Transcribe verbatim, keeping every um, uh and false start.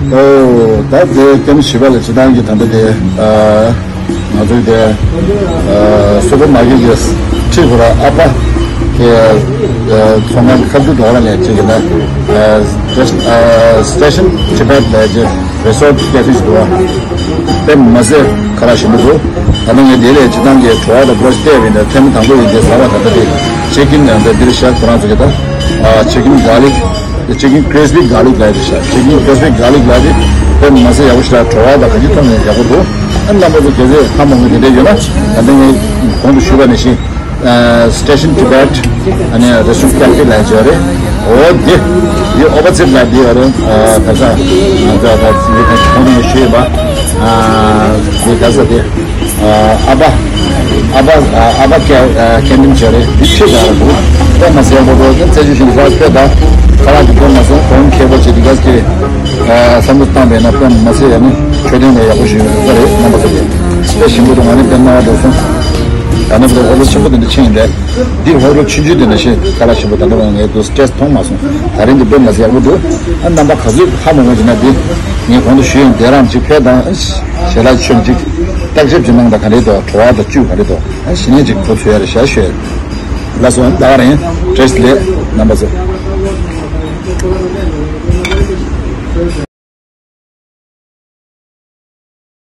ཨོ། ད་དེ་ཀེམ་བཞི་པ་ལ་སྤྱིར་བཏང་གི་ད་ལྟ་དེ་ཨ་ང་ཚོའི་དེ་ཨ་སུ་པར་མར་ཀེཊ་གི་ཁྲིད་དུ་ར་ཨ་ཕ་གི་ཨ་ཚོང་ཁང་གི་ཁ་བསྒྱུར་འགྲོ་བ་ལས་ཅིག་གི་ན་ཨ་སི་ཊེ་ཤན་ཨ་སི་ཊེ་ཤན་ཊི་བེཊ་ལས་ཅིག་རི་སོར་ཊི་ཀེ་ཕེ་ཞིག་འདུག་བ། དཔེ་མ་སྲིད་ཁ་ལག་ཞིམ་པོ་འདུག་ད་ནི་ངས་དེ་ལས་སྤྱིར་བཏང་གི་བྲོ་བ་དང་བློ་ཞིག་བལྟས་པ་ཡིན་ན་ཐེངས་མ་དང་པོ་ཡིན་དེ་ཟ་བ་ད་ལྟ་དེ་ཅི་ཀིན་ཡང་དེ་འདིར་བཞག་ཁོ་རང་ཚོ་གི་ད་ཨ་ཅི་ཀིན་གྷར་ལིག་ཅི་ཀིན་ཀི་རིས་པི་གྷར་ལིག་ལབ་ཡ་དེ་ཤ། ཅི་ཀིན་ཀི་རིས་པི་གྷར་ལིག་ལབ་ཡ་དེ་དཔེ་མ་སྲིད་ཡག་པོ་ཞིག་ལ་བྲོ་བ་དང་ག་ཅི་མཐོང་ནས་ཡག་པོ་འདུག་ཨ་རྣམ་པ་ཚོ་གལ་སྲིད་ཧ་མ་གོ་དེ་འདྲ་ཡོད་ན་ད་ལྟ་ངས་གོང་དུ་ཞུས་པ་ནང་བཞིན་ཨ་སི་ཊེ་ཤན་ཊི་བེཊ་ཨ་ནི་རི་སོར་ཊི་ཀེ་ཕེ་ལབ་ཡ་ཅིག་ཡོད་རེད། འོ་དེ་དེ་ཨོ་པོ་ཟིཊ་ལ་དེ་ཡོད་རེད། ཨ་ད་ཆ་ང་ཚོ་ད་ངས་ད་གོང་དུ་ངས་ཞུས་ཡོད་པ་ཨ་དེ་ག་ས་དེ། ཨ་ཨ་ཕ་ཨ་ཕ་ཨ་ཕ་ཀེ་ཨ་ཀེན་ཊིན་བྱས་རེད། དེ་ཁྲིད་ཡག་པོ་འདུག་དཔེ་མ་སྲིད་ཡག་པོ་འདུག་དེ་ཚེ་ཇུ་ཞིང་ཁ་དཔེ་ད་ཁ་ལག་དེ་དཔེ་མ་སྲིད་གོང་ཁེ་པོ་བྱེད་དེ་ག་ཟེ་ཨ་བསམ་བློ་བཏང་པས་ན་དཔེ་མ་སྲིད་ཡག་ནི་མཆོད་རྟེན་ལས་ཡག་པོ་ཞིག་ཡོད་ས་རེད། རྣམ་པ་ཚོ་གིས་དཔེ་ཞིམ་པོ་འདུག་ང་ནི་དཔེ་སྣང་བ་འགྲོ་སོང་། ད་ནི་ཧོ་ཊེལ་ཆེན་པོ་དེ་འདྲ་ཕྱིན་ཡིན་པས་འདི་ཧོ་ཊེལ་ཆུང་ཆུང་དེ་འདྲ་ཞིག་ཁ་ལག་ཞིམ་པོ་ད་ལྟ་བ་ངས་དུ་སི་ཊེ་སི་མཐོང་མ་སོང་། ད་རིང་འདི་དཔེ་མ་སྲིད་ཡག་པོ་འདུག་ཨ་རྣམ་པ་ག་ཚོད་ཧ་མ་གོ་ཅིག་ན་འདི་ངས་གོང་དུ་ཞུས་ཡིན། དེ་རང་ཅིག་ཕེབས་དང་ཞལ་ལག་མཆོད་ཅིག་བརྟག་དཔྱད་ཅིག་གནང་དང་ག་རེ་འདུག་བྲོ་བ་དང་བཅུད་ག་རེ་འདུག་ཨ་གཞི་ནས་ཅིག་གོ་ཚོད་ཡ་རེ་ཞལ་ཤོད། ལགས་སོ། ད་ག་རང་བཀྲ་ཤིས་བདེ་ལེགས་རྣམ་པ་ཚོ།